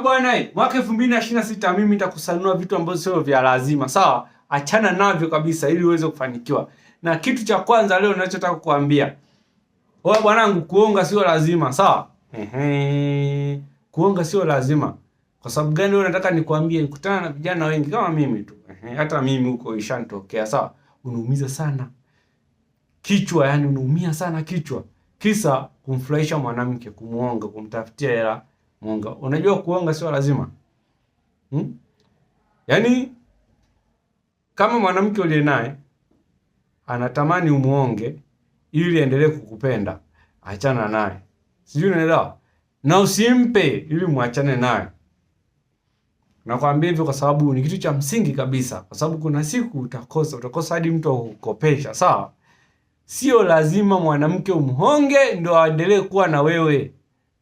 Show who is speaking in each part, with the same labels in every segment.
Speaker 1: Bwana, mwaka 2026 mimi nitakusanua vitu ambavyo sio vya lazima, sawa? Achana navyo kabisa ili uweze kufanikiwa. Na kitu cha kwanza leo ninachotaka kukuambia, wewe bwanangu, kuonga sio lazima, sawa? Ehe, kuonga sio lazima. Kwa sababu gani leo nataka nikwambie, nikutana na vijana wengi kama mimi tu. Ehe, hata mimi huko ishanitokea, sawa? Unaumiza sana kichwa, yani unaumia sana kichwa, kisa kumfurahisha mwanamke, kumuonga, kumtafutia hela muonga. Unajua kuonga sio lazima, Yaani kama mwanamke uliye naye anatamani umuonge ili endelee kukupenda, achana naye, sijui unaelewa, na usimpe ili muachane naye. Nakwambia hivyo kwa sababu ni kitu cha msingi kabisa, kwa sababu kuna siku utakosa, utakosa hadi mtu akukopesha, sawa? Sio lazima mwanamke umhonge ndo aendelee kuwa na wewe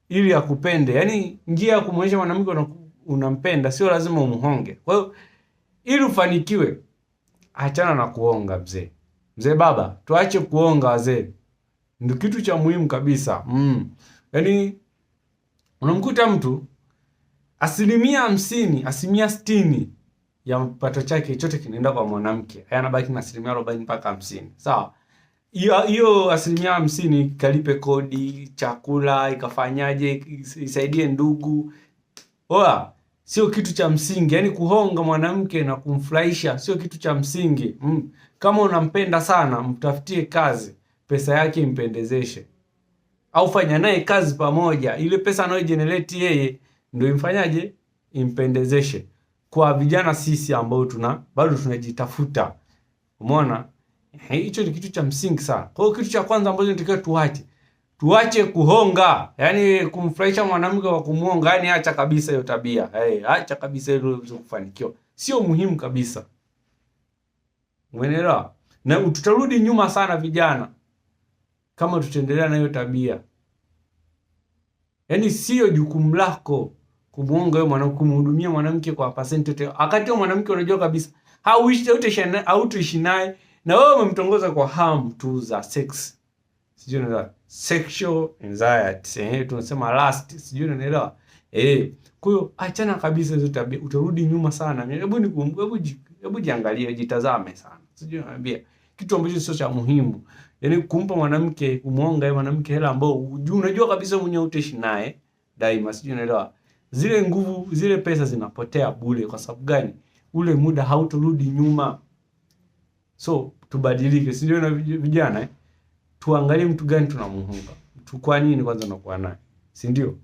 Speaker 1: ili akupende. Yaani njia ya kumwonyesha mwanamke unampenda sio lazima umhonge. Kwa hiyo ili ufanikiwe, achana na kuonga mzee. Mzee baba, tuache kuonga wazee. Ndio kitu cha muhimu kabisa. Yaani unamkuta mtu 50%, 60% ya mapato chake chote kinaenda kwa mwanamke. Anabaki na 40% mpaka 50. Sawa? Hiyo 50% ikalipe kodi, chakula, ikafanyaje, isaidie ndugu. Oa, sio kitu cha msingi. Yaani kuhonga mwanamke na kumfurahisha sio kitu cha msingi. Kama unampenda sana, mtafutie kazi, pesa yake impendezeshe. Au fanya naye kazi pamoja, ile pesa anayogenerate yeye ndio imfanyaje, impendezeshe. Kwa vijana sisi ambao tuna bado tunajitafuta, umeona? Hicho ni kitu cha msingi sana. Kwa hiyo kitu cha kwanza ambacho tunatakiwa tuache, tuache kuhonga, yaani kumfurahisha mwanamke kwa kumuonga, yaani acha kabisa hiyo tabia. Acha kabisa ili uweze kufanikiwa. Sio muhimu kabisa. Umeelewa? Na tutarudi nyuma sana vijana kama tutaendelea na hiyo tabia. Yaani sio jukumu lako kumuonga yule mwanamke, kumhudumia mwanamke kwa percent yote. Wakati huo mwanamke unajua kabisa hautoishi naye na wewe umemtongoza kwa hamu tu za sex. Sijui unaelewa? Sexual anxiety, tunasema lust, sijui unaelewa? Kwa hiyo achana kabisa hizo tabia, utarudi nyuma sana. Hebu nikumbuke, hebu jiangalie, jitazame sana. Sijui unaambia kitu ambacho sio cha muhimu. Yaani kumpa mwanamke, kumuonga yeye mwanamke hela ambayo unajua kabisa mwenyewe utaishi naye daima, sijui unaelewa? Zile nguvu, zile pesa zinapotea bure. Kwa sababu gani? Ule muda hautorudi nyuma. So tubadilike, si ndio? Na vijana, tuangalie mtu gani tunamuhonga. Kwa nini kwanza unakuwa naye, si ndio?